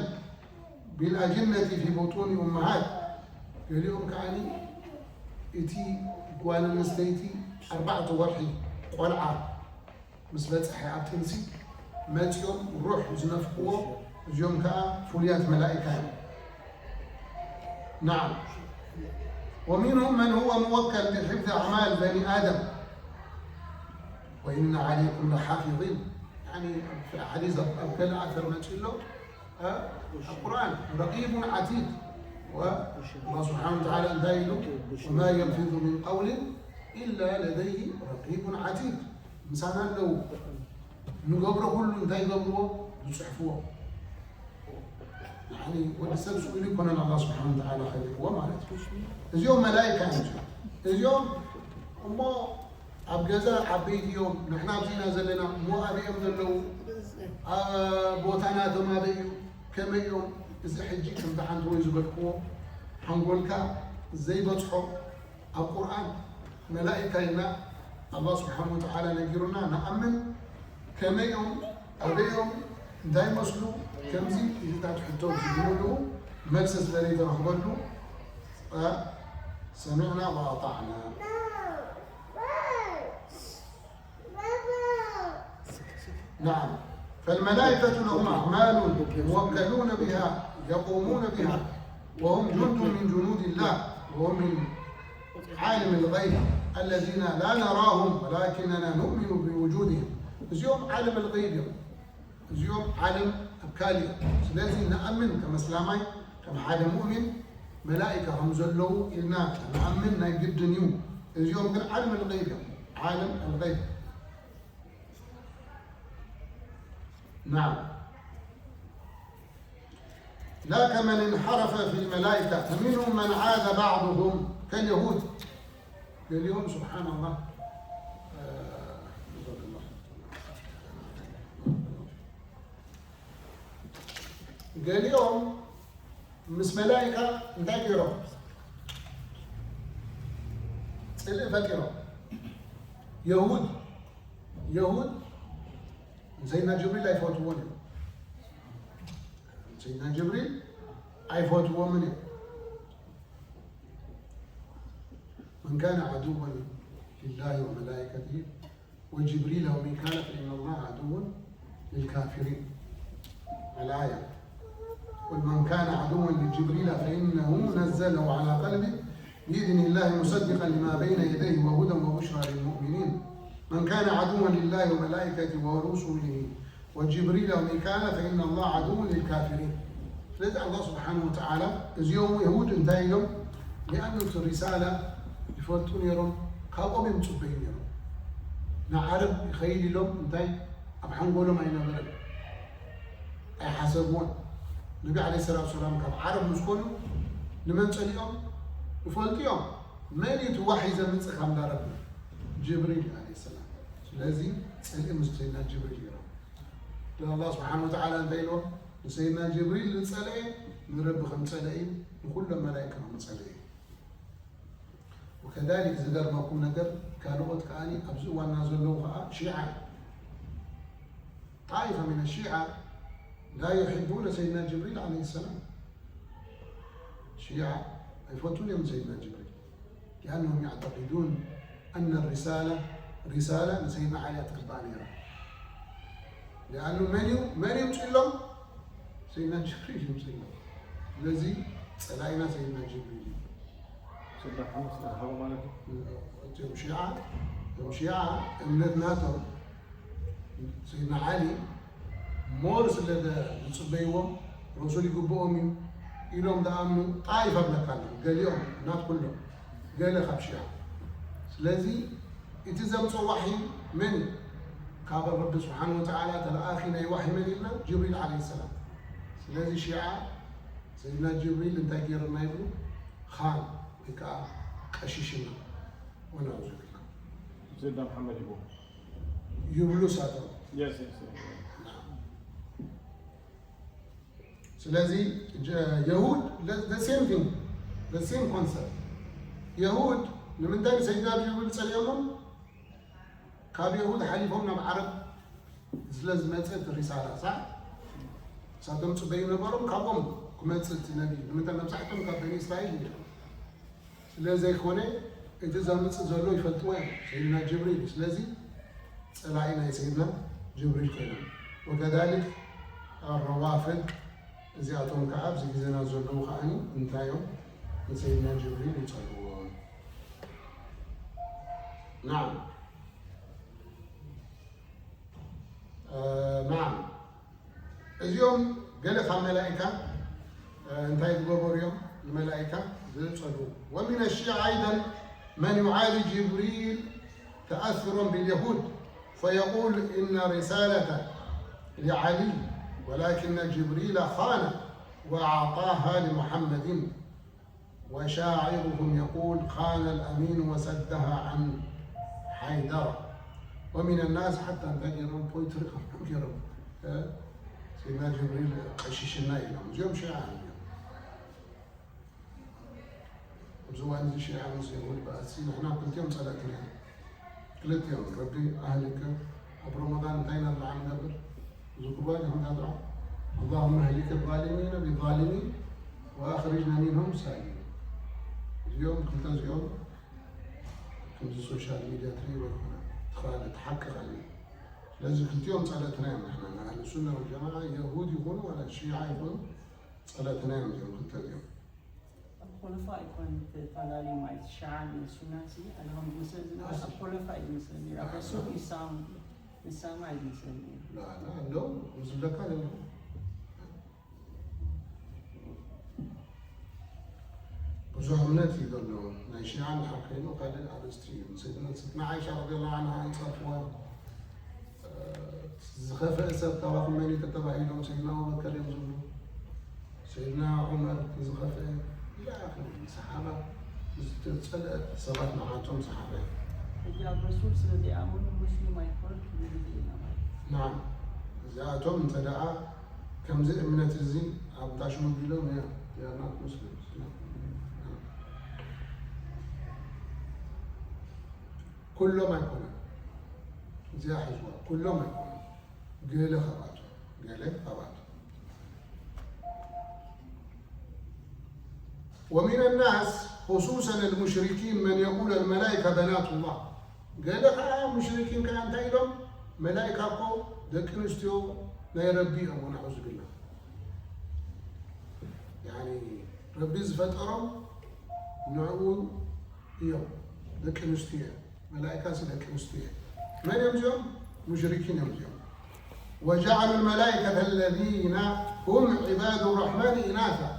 بالأجنة في بطون أمهات. ገሊኦም ከዓኒ እቲ ጓል ኣንስተይቲ ኣርባዕተ ወርሒ ቆልዓ ምስ በፅሐ ኣብ ጥንሲ መፂኦም ሩሕ ዝነፍቅዎ እዚኦም ከዓ ፍሉያት መላኢካ እዮም። نعم. ومنهم من هو موكل بحفظ أعمال بني آدم. وإن عليكم لحافظين. يعني في حديث أبو كلا أثر ما تشيله القرآن رقيب عتيد. والله سبحانه وتعالى دايله وما يلفظ من قول إلا لديه رقيب عتيد. مسانا لو نقبره كله داي قبره يصحفوه. يعني ወዲ ሰብ ስኡ ኢሉ ይኮነን ኣላ ስብሓን ወተዓላ ከሊእዎ ማለት እዩ። እዚኦም መላይካ እዮም። እዚኦም እሞ ኣብ ገዛ ዓበይቲ እዮም። ንሕና ኣብዚና ዘለና እሞ ኣበይ እዮም ዘለዉ? ቦታና ተማበይ እዩ? ከመይ እዮም? እዚ ሕጂ ከምቲ ሓንቲ ወይ ዝበልክዎ ሓንጎልካ ዘይበፅሖ ኣብ ቁርኣን መላኢካ ኢልና ኣላህ ስብሓን ወተዓላ ነጊሩና ንኣምን። ከመይ እዮም ኣበይ እዮም እንታይ ይመስሉ ከምዚ ኢልታት ሕቶ ዝግምሉ መልሲ ስለዘይተረኽበሉ ሰሚዕና ወኣጣዕና። نعم. فالملائكة لهم أعمال موكلون بها يقومون بها وهم جند من جنود الله وهم من عالم الغيب الذين لا نراهم ولكننا نؤمن بوجودهم. እዚኦም ዓለም الغيب እዮም። እዚኦም ዓለም ኣካል እዮም። ስለዚ ንኣምን ከም እስላማይ ከም ሓደ ሙእሚን መላኢካ ከም ዘለዉ ኢልና ንኣምን ናይ ግድን እዩ። እዚኦም ግን ዓለም الغيب እዮም። ዓለም الغيب نعم. لا كمن انحرف في الملائكة فمنهم من عاد بعضهم كاليهود. ገሊኦም ስብሓን ኣላህ ገሊኦም ምስ መላይካ እንታይ ገይሮም ፅልኢ ፈጢሮም። የሁድ የሁድ ንሰይድና ጅብሪል ኣይፈትዎን እዮም። ንሰይድና ጅብሪል ኣይፈትዎምን እዮም። من كان عدوا لله وملائكته وجبريل وميكال فإن الله عدو للكافرين. الآية. قل من كان عدوا لجبريل فإنه نزله على قلبك بإذن الله مصدقا لما بين يديه وهدى وبشرى للمؤمنين. من كان عدوا لله وملائكته ورسله وجبريل وميكال فإن الله عدو للكافرين. ስለዚ ኣላህ ስብሓን ወተዓላ እዚኦም የሁድ እንታይ ኢሎም? ሊኣኑ እቲ ሪሳላ ይፈልጡ ነይሮም። ካብኦም እዮም ፅበዩ ነይሮም። ንዓረብ ይኸይድ ኢሎም እንታይ ኣብ ሓንጎሎም ኣይነበረን። ኣይሓሰብዎን። ነቢ ዓለ ሰላት ሰላም ካብ ዓረብ ምስ ኮኑ ንመን ፀሊኦም ይፈልጡ እዮም። መን እዩ እቲ ዋሒ ዘምፅእ ካብ እንዳረቢ? ጅብሪል ዓለ ሰላም። ስለዚ ፅልኢ ምስ ሰይድና ጅብሪል ገይሮም። ኣላህ ስብሓን ወተዓላ እንታይ ኢልዎ? ንሰይድና ጅብሪል ዝፀለኤ ንረቢ ከም ፀለኢ ንኩሎም መላይካ ከም ፀለኢ። وكذلك ዝገርመኩም ነገር ካልኦት ከዓኒ ኣብዚ እዋንና ዘለዉ ከዓ ሺዓ طائفة من الشيعة لا يحبون سيدنا جبريل عليه السلام. ሺዓ ኣይፈቱን እዮም ሰይድና ጅብሪል። لأنهم يعتقدون أن الرسالة رسالة ንሰይድና ዓሊ እያ ትግባእ ነይራ። لأنه መን እዩ መን ይምፅሎም? ሰይድና ጅብሪል ይምፅሎም። ስለዚ ፀላኢና ሰይድና ጅብሪል እዩ። ስድራ ሓሙስ ዝሃቦ ማለት እዩ። እቶም ሺዓ እቶም ሺዓ እምነት ናቶም ሰይድና ዓሊ ሞር ስለ ዝፅበይዎም ረሱል ይግብኦም እዩ ኢሎም ዝኣምኑ ጣይፋ ብለካ ኣለዉ። ገሊኦም፣ ናት ኩሎም፣ ገለ ካብ ሺዓ። ስለዚ እቲ ዘምፅኦ ዋሕይ መን እዩ? ካብ ረቢ ስብሓን ወተዓላ ተለኣኺ ናይ ዋሕይ መን ኢልና? ጅብሪል ዓለይሂ ሰላም። ስለዚ ሺዓ ሰይድና ጅብሪል እንታይ ገይርና ይብሉ? ኻን ወይ ከዓ ቀሺሽና ወናውዙ ይብልና። سيدنا محمد يقول ይብሉ ሳቶም። Yes, yes, yes. ስለዚ ጀ- የሁድ the same thing, the same concept። የሁድ ንምንታይ ንሰይድና ጅብሪል ጸሊኦሞም? ካብ የሁድ ሓሊፎም ናብ ዓረብ ስለ ዝመጸት ሪሳላ ሳዕ ሳቶም ጽበዩ ነበሮም ካብኦም ክመጽእ እቲ ነቢ። ንምንታይ መብዛሕቶም ካብ በኒ እስራኤል እዩ። ስለ ዘይኮነ እቲ ዘምጽእ ዘሎ ይፈልጥዎ እዮም ሰይድና ጅብሪል። ስለዚ ጸላኢ ናይ ሰይድና ጅብሪል ኮይኖም። ወከዛሊክ ረዋፍድ እዚኣቶም ከዓ ኣብዚ ግዜና ዘለዉ ከዓኒ እንታይ እዮም ንሰይድና ጅብሪል ይጸልዎ። ናም ናም እዚኦም ገለ ካብ መላእካ እንታይ ዝገበሩ እዮም ንመላእካ ዝጸልዉ። ومن الشيعة أيضا من يعادي جبريل تأثرا باليهود فيقول إن رسالة لعلي ولكن جبريل خان وأعطاها لمحمد وشاعرهم يقول خان الأمين وسدها عن حيدرة ومن الناس حتى እንታይ ገይሮም ፖይትሪ ከምኦም ገይሮም ሰይድና ጅብሪል ቀሽሽና ኢሎም እዚኦም ሽዓ እዮም ኣብዚ እዋን እዚ ሽዓ ምስ የሁድ በኣሲ ንሕና ክልቲኦም ጸላእትና ኢና ክልቲኦም ረቢ ኣህልከ ኣብ ረመዳን እንታይ ኢና ዱዓ ንገብር ዝክባ ዲኹም ዳድዓ اللهم اهلك الظالمين بالظالمين وأخرجنا منهم سالمين እዚኦም ክልተ እዚኦም ከምዚ ሶሻል ሚድያ ትሪእዎ ይኮነ ትኻል ትሓቅቕ ኣለ ስለዚ ክልቲኦም ጸለትና እዮም ንሕና ንኣህል ሱና ወልጀማዓ የሁድ ይኹኑ ዋላ ሽዓ ይኹኑ ጸለትና እዮም እዚኦም ክልተ እዚኦም ኣብ ኮለፋ ኣይኮን ተፈላለዩ ማለት ሸዓን ሱናን ሲ ኣነ ከም ዝመስለኒ ዝነበረ ኣብ ኮለፋ እዩ ዝመስለኒ ኣብ ረሱል ኢሳም ኢሳም እዩ ዝመስለኒ ላላ እንደው ዝብለካ ዘለኹ ብዙሕ እምነት እዩ ዘሎ ናይ ሽዓ እንድሕር ኮይኑ ካልእ ኣርእስቲ እዩ ንሰይድና ስትና ዓይሻ ረዲየላሁ ዓንሃ ይፀርፍዋ ዝኸፍአ ሰብ ካባኹም መን እዩ ተተባሂሎም ሰይድና ኣቡበከር እዮም ዝብሉ ሰይድና ዑመር ንዝኸፍአ ኢላ ኣኽሪ ሰሓባ ዝተፀልአ ሰባት ንዓቶም ሰሓባ እዮም ሕጂ ኣብ ረሱል ስለ ዘይኣመኑ ሙስሊም ኣይኮን ክብል ኢና ማለት እዩ ናም እዚኣቶም እንተ ደኣ ከምዚ እምነት እዚ ኣብ ታሽሙ ቢሎም እዮም they are not Muslims ኩሎም ኣይኮነን እዚኣ ሕዝዋ ኩሎም ኣይኮነን ገለ ካብኣቶም ገለ ካብኣቶም ومن الناس خصوصا المشركين من يقول الملائكة بنات الله ገለ ከዓ ሙሽሪኪን ከዓ እንታይ ኢሎም መላይካ እኮ ደቂ ኣንስትዮ ናይ ረቢ እዮም ወናዑዙ ቢላ ያኒ ረቢ ዝፈጠሮም ንዕኡ እዮም ደቂ ኣንስትዮ እዮም መላይካ ሲ ደቂ ኣንስትዮ እዮም መን እዮም እዚኦም ሙሽሪኪን እዮም እዚኦም وجعلوا الملائكة الذين هم عباد الرحمن إناثا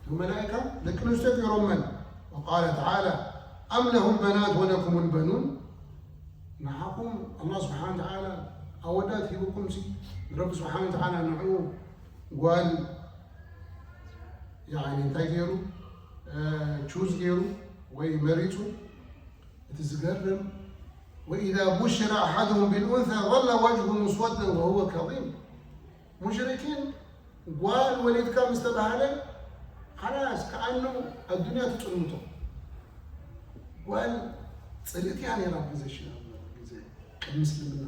እቶም መላእካ ደቂ ኣንስትዮ ገይሮመን وقال تعالى أم لهم البنات ولكم البنون ንዓኹም ኣላህ ስብሓን ተዓላ ኣወዳት ሂብኩም ሲ ረቢ ስብሓን ተዓላ ንዑ ጓል ያኒ እንታይ ገይሩ ቹዝ ገይሩ ወይ መሪፁ እቲ ዝገርም وإذا بشر أحدهم بالأنثى ظل وجهه مسودا وهو كظيم ሙሽሪኪን ጓል ወሊድካ ምስ ተባሃለ خلاص ከኣኑ ኣዱንያ ትፅልምቶ ጓል ፅልእቲ እያ ነይራ ግዜ ሽና ግዜ ቅድሚ እስልምና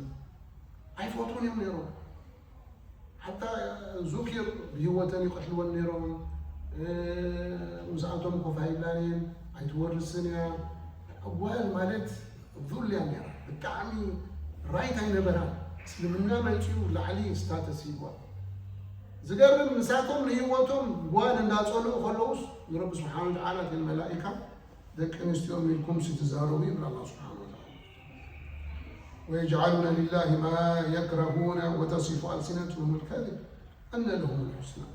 ኣይፈትውን እዮም ነይሮም ሓታ ዙኪር ብህይወተን ይቐትልወን ነይሮም ምስኣቶም ኮፍ ኣይብላን እየን ኣይትወርስን እያ ጓል ማለት ዙል እያ ነይራ ብጣዕሚ ራይት ኣይነበራን እስልምና መፅኡ ላዕሊ ስታተስ ይጓል ዝገርም ንሳቶም ንህይወቶም ጓል እንዳፀልኡ ከለውስ ንረቢ ስብሓን ወተዓላ እተን መላኢካ ደቂ ኣንስትዮኦም ኢልኩም ሲ ትዛረቡ ይብል ኣላ ስብሓን ወተዓላ ويجعلون لله ما يكرهون وتصف ألسنتهم الكذب أن لهم الحسنى.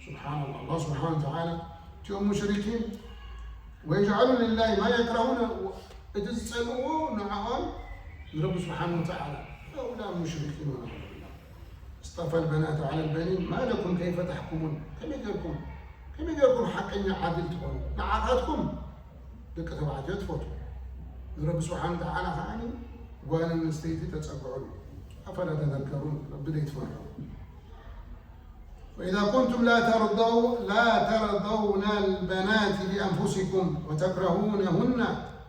سبحان الله. الله سبحانه وتعالى، እቲኦም ሙሽሪኪን ويجعلون لله ما يكرهون، እቲ ዝጸልእዎ ንዕኦም ንረቢ ስብሓን ወተዓላ። هؤلاء مشركين والعياذ بالله. اصطفى البنات على البنين ما لكم كيف تحكمون؟ ከመይ ጌርኩም ከመይ ጌርኩም ሓቀኛ ዓድል ትኾኑ? ንዓኻትኩም ደቂ ተባዕትዮ ትፈትዉ፣ ንረቢ ስብሓን ወተዓላ ከዓኒ ጓል ኣንስተይቲ ተጸግዕሉ። أفلا تذكرون؟ ረቢ ዘይትፈርሑ؟ وإذا كنتم لا ترضوا لا ترضون البنات لأنفسكم وتكرهونهن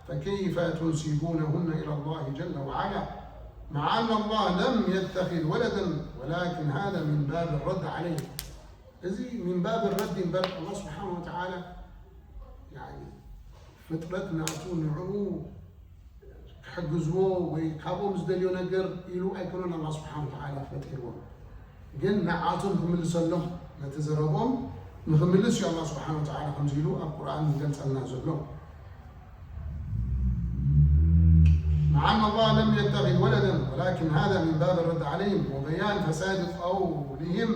فكيف تنسبونهن إلى الله جل وعلا مع أن الله لم يتخذ ولدا، ولكن هذا من باب الرد عليه. እዚ من باب الرد እምበር፣ ኣላህ ስብሓን ወተዓላ ያኒ ፍጥረት ናቱ ንዕኡ ክሕግዝዎ ወይ ካብኦም ዝደልዮ ነገር ኢሉ ኣይኮነን ኣላህ ስብሓን ወተዓላ ፈጢርዎም። ግን ንዓቶም ክምልሰሎም፣ ነቲ ዘረቦም ንኽምልስ እዩ ኣላህ ስብሓን ወተዓላ ከምዚ ኢሉ ኣብ ቁርኣን ዝገልጸልና ዘሎ። مع أن الله لم يتخذ ولدا، ولكن هذا من باب الرد عليهم وبيان فساد قولهم،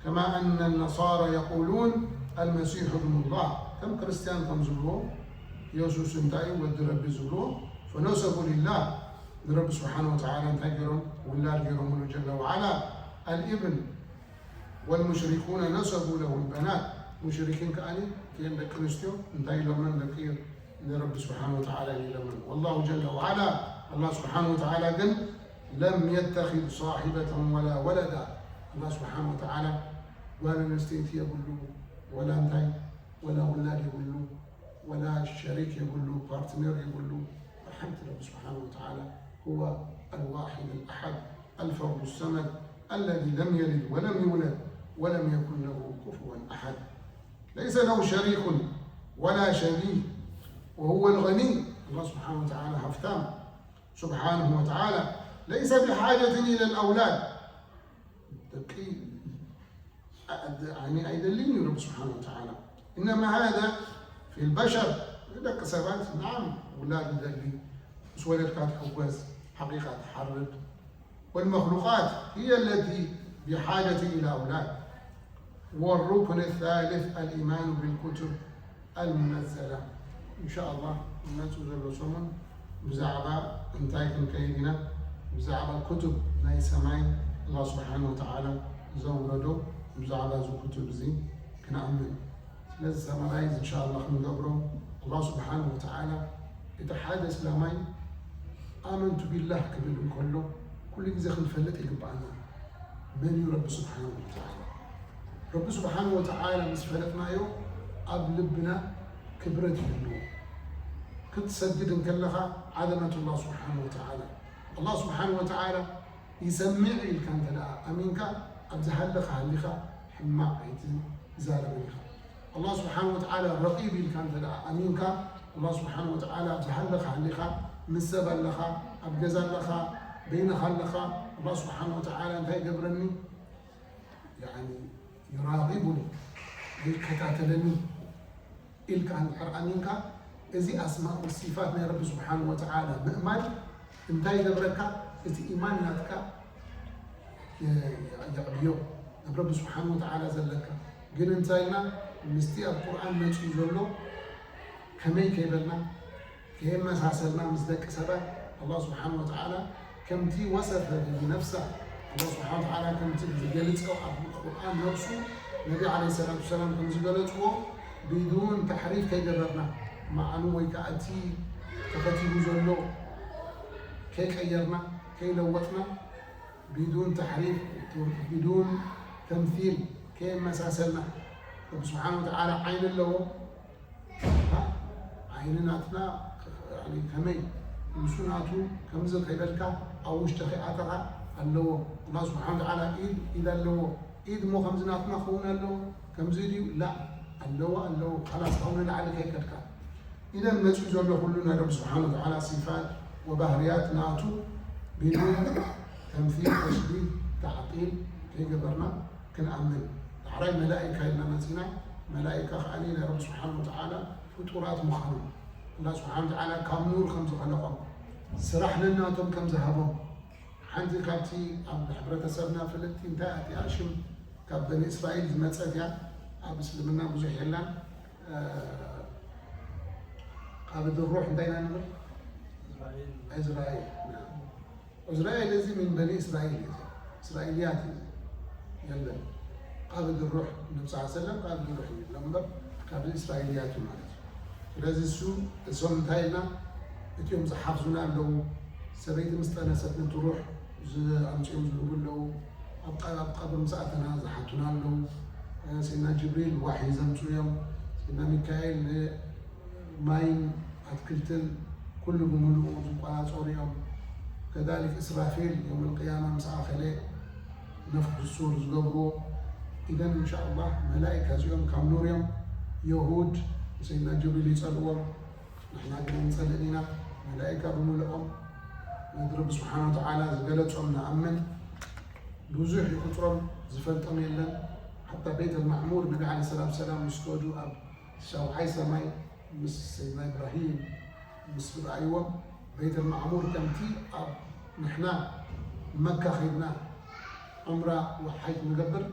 كما أن النصارى يقولون المسيح ابن الله، ከም ክርስትያን ከም ዝብልዎ የሱስ እንታይ እዩ ወዲ ረቢ ዝብልዎ፣ فنسبوا لله، ንረቢ ስብሓን ወተዓላ እንታይ ገይሮም ውላድ ገይሮምሉ ጀለ ወዓላ الابن والمشركون نسبوا له البنات። ሙሽሪኪን ከኣኒ እተን ደቂ ኣንስትዮ እንታይ ኢሎመን ደቂ ንረቢ ስብሓን ወተዓላ ኢሎመን። والله جل وعلا፣ ኣላህ ስብሓን ወተዓላ ግን لم يتخذ صاحبة ولا ولدا። ኣላህ ስብሓን ወተዓላ ጓል ኣንስተይቲ የብሉ፣ ወላ እንታይ፣ ወላ ውላድ የብሉ፣ ወላ ሸሪክ የብሉ፣ ፓርትነር የብሉ። ሓንቲ ረቢ ስብሓን ወተዓላ هو الواحد الأحد الفرد الصمد الذي لم يلد ولم يولد ولم يكن له كفوا أحد. ليس له شريك ولا شبيه وهو الغني. ኣላህ ስብሓን ወተዓላ ሃፍታም ስብሓንሁ ወተዓላ ليس بحاجة إلى الأولاد። ደቂ ዓ-፣ ዓይኒ ኣይደልይን እዩ ረቢ ስብሓን ወተዓላ። إنما هذا في البشر፣ ደቂ ሰባት ናዓም ውላድ ይደሊ፣ ምስ ወለድካ ትሕጎስ፣ ሓቂቃ ትሓርድ። والمخلوقات هي التي بحاجة إلى أولاد. والركن الثالث الإيمان بالكتب المنزلة. إن شاء الله ዝመጽእ ዘሎ ሰሙን ብዛዕባ እንታይ ክንከይድ ኢና? ብዛዕባ ኩቱብ ናይ ሰማይ ኣላህ ስብሓን ወተዓላ ዘውረዶ፣ ብዛዕባ እዚ ኩቱብ እዚ ክንኣምን። ስለዚ ሰመራይዝ እንሻ ኣላህ ክንገብሮ፣ ኣላህ ስብሓን ወተዓላ እቲ ሓደ እስላማይ ኣመንቱ ቢላህ ክብል እንከሎ ኩሉ ግዜ ክንፈልጥ ይግብኣና። መን እዩ ረቢ ስብሓን ወተዓላ? ረቢ ስብሓን ወተዓላ ምስ ፈለጥናዮ ኣብ ልብና ክብረት ይህልዎ። ክትሰግድ እንከለኻ ዓዘመት ኣላህ ስብሓን ወተዓላ፣ ኣላህ ስብሓን ወተዓላ ይሰምዕ ኢልካ እንተ ደኣ ኣሚንካ፣ ኣብ ዝሃለኻ ሃሊኻ ሕማቕ ኣይትዛረብን ኢኻ። ኣላህ ስብሓን ወተዓላ ረቂብ ኢልካ እንተ ደኣ ኣሚንካ፣ ኣላህ ስብሓን ወተዓላ ኣብ ዝሃለኻ ሃሊኻ፣ ምስ ሰብ ኣለኻ፣ ኣብ ገዛ ኣለኻ፣ በይንኻ ኣለኻ፣ ኣላህ ስብሓን ወተዓላ እንታይ ይገብረኒ? ያኒ ዩራቂቡኒ፣ ይከታተለኒ ኢልካ እንድሕር ኣሚንካ፣ እዚ ኣስማእ ወሲፋት ናይ ረቢ ስብሓን ወተዓላ ምእማን እንታይ ይገብረካ? እቲ ኢማን ናትካ የ-፣ የዕብዮ፣ ናብ ረቢ ስብሓን ወተዓላ ዘለካ። ግን እንታይ ኢልና? ምስቲ ኣብ ቁርኣን መፂኡ ዘሎ ከመይ ከይበልና፣ ከየመሳሰልና ምስ ደቂ ሰባት፣ ኣላህ ስብሓን ወተዓላ ከምቲ ወሰፈ ብሂ ነፍሳ፣ ኣላህ ስብሓን ወተዓላ ከምቲ ዝገልጾ ኣብ ቁርኣን ነብሱ፣ ነቢ ዓለይሂ ሰላቱ ወሰላም ከም ዝገለጽዎ፣ ቢዱን ተሕሪፍ ከይገበርና፣ ማዕኑ ወይ ከኣ እቲ ተኸቲቡ ዘሎ ከይቀየርና፣ ከይለወጥና፣ ቢዱን ተሕሪፍ፣ ቢዱን ተምሲል ከየመሳሰልና። ረቢ ስብሓን ወተዓላ ዓይኒ ኣለዎ። ዓይኒ ናትና፣ ያኒ፣ ከመይ ንሱ ናቱ ከምዚ ከይበልካ ኣብ ውሽጢ ከይኣተኻ ኣለዎ። ኣላህ ስብሓን ወተዓላ ኢድ፣ ኢድ ኣለዎ። ኢድ እሞ ከምዚ ናትና ክኸውን ኣለዎ? ከምዚ ድዩ? ላ፣ ኣለዎ፣ ኣለዎ። ካላስ ካብኡ ንላዕሊ ከይከድካ። ኢደን መፂኡ ዘሎ ኩሉ ናይ ረቢ ስብሓን ወተዓላ ሲፋት ወባህርያት ናቱ ቢዱን ተምሲል፣ ተሽቢህ፣ ተዕጢል ከይገበርና ክንኣምን። ዳሕራይ መላኢካ ኢልና መፂና፣ መላኢካ ከኣ ናይ ረቢ ስብሓን ወተዓላ ፍጡራት ምዃኖም፣ ኣላህ ስብሓን ወተዓላ ካብ ኑር ከም ዝኸለቖም፣ ስራሕ ነናቶም ከም ዝሃቦም። ሓንቲ ካብቲ ኣብ ሕብረተሰብና ፍልጥቲ እንታይ እያ? እቲኣ ሽም ካብ በኒ እስራኤል ዝመጸት እያ። ኣብ እስልምና ብዙሕ የላን። እ፣ ቃብድ ሩሕ እንታይ ኢና ንብል? ዕዝራኤል። ዕዝራኤል እዚ ምን በኒ እስራኤል እዩ። እስራኤልያት እዩ። የለን። ቃብድ ሩሕ፣ ነቢ ስ ሰለም ቃብድ ሩሕ እዩ ይብሎም እምበር ካብ እስራኤልያት እዩ ማለት እዩ። ስለዚ እሱ እሶም እንታይ ኢልና፣ እቲኦም ዝሓፍዙና ኣለዉ። ሰበይቲ ምስ ጠነሰት ነቲ ሩሕ ዝኣምፅኦም ዝህቡ ኣለዉ። ኣብ ቀ-፣ ኣብ ቀብሪ ምስ ኣተና ዝሓቱና ኣለዉ። እ፣ ሰይድና ጅብሪል ዋሒ ዘምፅኡ እዮም። ሰይድና ሚካኤል ን-፣ ማይን ኣትክልትን ኩሉ ብምሉኡ ዝቆፃፀሩ እዮም። ከዛሊክ እስራፊል የውመል ቅያማ ምስ ኣኸለ ነፍኽ ሱር ዝገብርዎ። ኢዘን እንሻ ኣላህ መላኢካ እዚኦም ካብ ኑር እዮም። የሁድ ንሰይድና ጅብሪል ይፀልእዎም፣ ንሕና ግን ኣይንፀልእን ኢና። መላኢካ ብምልኦም ነቲ ረቢ ስብሓነ ወተዓላ ዝገለፆም ንኣምን። ብዙሕ እዩ ቁፅሮም፣ ዝፈልጦም የለን። ሓታ ቤት ኣልማዕሙር ነቢ ዓለይሂ ሰላቱ ሰላም ምስ ከዱ ኣብ ሻውዓይ ሰማይ ምስ ሰይድና ኢብራሂም ምስ ረኣይዎም፣ ቤት ኣልማዕሙር ከምቲ ኣብ ንሕና መካ ኸይድና ዑምራ ወሓጅ ንገብር፣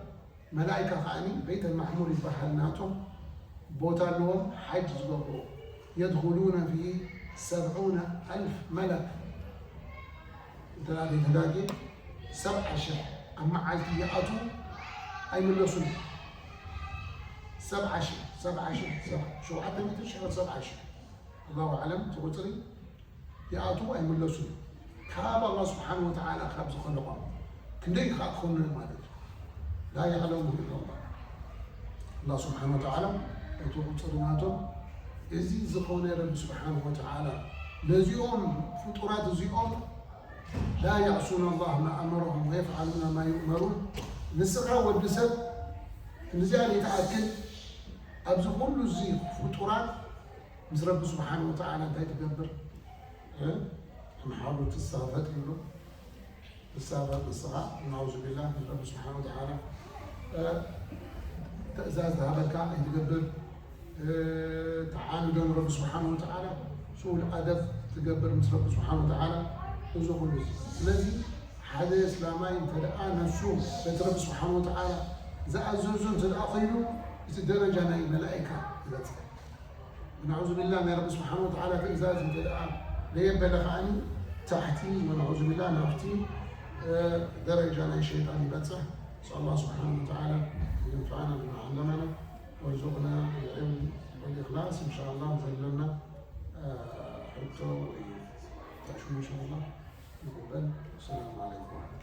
መላኢካ ከኣኒ ቤት ኣልማዕሙር ይበሃል፣ ናቶም ቦታ ኣለዎም ሓጅ ዝገብሩ። የድኹሉነ ፊሂ ሰብዑነ ኣልፍ መለክ። እንተ ደኣ ዘይተጋግየ ሰብዓ ሽሕ ኣብ መዓልቲ ይኣትዉ ኣይምለሱን። ሰብዓ ሽሕ፣ ሰብዓ ሽሕ፣ ሰብዓ፣ ሸውዓተ ሚእቲ ሽሕ፣ ሰብዓ ሽሕ። ኣላሁ ኣዕለም እቲ ቁፅሪ። ይኣትዉ ኣይምለሱን። ካብ ኣላህ ስብሓነ ወተዓላ ካብ ዝኸለቖም ክንደይ ከዓ ክኾኑ እዮም ማለት እዩ። ላ የዕለሙ ኢላ ላህ። ኣላህ ስብሓነ ወተዓላ እቲ ቁፅሪ ናቶም እዚ ዝኾነ ረቢ ስብሓነ ወተዓላ ነዚኦም ፍጡራት እዚኦም ላ ያዕሱነ ላህ ማ ኣመረሁም ወየፍዓሉነ ማ ዩእመሩን። ንስኻ ወዲ ሰብ ክንዚኣ ዘይትኣክል ኣብዚ ኩሉ እዚ ፍጡራት ምስ ረቢ ስብሓነ ወተዓላ እንታይ ትገብር? እ? ኣምሓሩ ትሳፈጥ ይብሉ። ትሳፈጥ ንስኻ፣ ናዑዙ ቢላህ፣ ምስ ረቢ ስብሓነ ወተዓላ፣ እ፣ ትእዛዝ ዝሃበካ ኣይትገብር። እ፣ ተዓንዶ ንረቢ ስብሓነ ወተዓላ፣ ሱኡል ኣደብ ትገብር ምስ ረቢ ስብሓነ ወተዓላ፣ እዚ ኩሉ እዚ። ስለዚ ሓደ እስላማይ እንተ ደኣ ነፍሱ በቲ ረቢ ስብሓነ ወተዓላ ዝኣዘዞ እንተ ደኣ ኾይኑ፣ እቲ ደረጃ ናይ መላኢካ ይበጽሕ። ወነዑዙ ቢላህ፣ ናይ ረቢ ስብሓነ ወተዓላ ትእዛዝ እንተ ደኣ ለየበለ ከኣኒ ታሕቲ፣ ወነዑዙ ቢላህ፣ ናብቲ፣ እ፣ ደረጃ ናይ ሸይጣን ይበጽሕ። ነስኣሉ ላህ ስብሓነ ወተዓላ የንፈዓና ብማ ዓለመና ወርዙቅና ብልዕልም ወልእኽላስ። እንሻ ኣላህ ዘሎና፣ እ፣ ሕቶ ወይ ተሽሙ እንሻ ኣላህ ንቕበል። ሰላሙ ዓለይኩም።